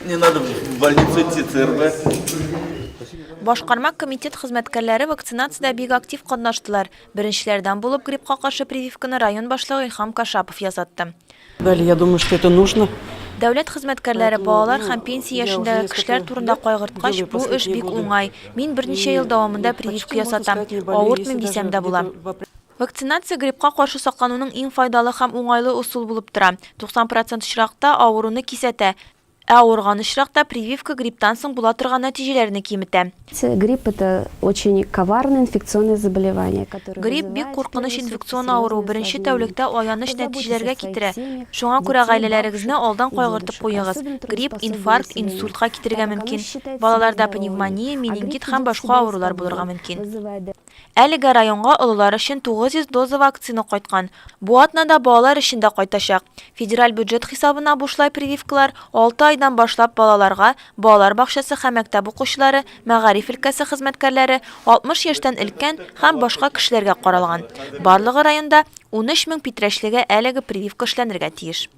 Не надо в больницу идти, ЦРБ. Башкарма комитет хезмәткәрләре вакцинациядә бик актив катнаштылар. Беренчеләрдән булып гриппка каршы прививканы район башлыгы Илһам Кашапов ясатты. Далее, я думаю, что это нужно. Дәүләт хезмәткәрләре, балалар һәм пенсия яшендәге кешеләр турында кайгырткач, бу эш бик уңай. Мин берничә ел дәвамында прививка ясатам, авыртмыйм дисәм дә була. Вакцинация гриппка каршы саклануның иң файдалы һәм уңайлы ысул булып тора. 90 процент очракта авыруны кисәтә, ә авырган очракта прививка грипптан соң була торган нәтиҗәләрне киметә. Грипп, это очень коварное инфекционное заболевание, которое Грипп, бик куркыныч инфекцион авыру, беренче тәүлектә аяныч нәтиҗәләргә китерә. Шуңа күрә гаиләләрегезне алдан кайгыртып куегыз. Грипп инфаркт, инсультка китерергә мөмкин. Балаларда пневмония, менингит һәм башка авырулар булырга мөмкин. Әлегә районга олылар өчен 900 доза вакцина кайткан. Бу атнада балалар өчен дә кайтачак. Федераль бюджет хисабына бушлай прививкалар алты айдан башлап балаларга, балалар бакчасы һәм мәктәп укучылары, мәгариф өлкәсе хезмәткәрләре, 60 яшьтән өлкән һәм башка кешеләргә каралган. Барлыгы районда 13 мең питрәчлегә әлеге прививка эшләнергә тиеш.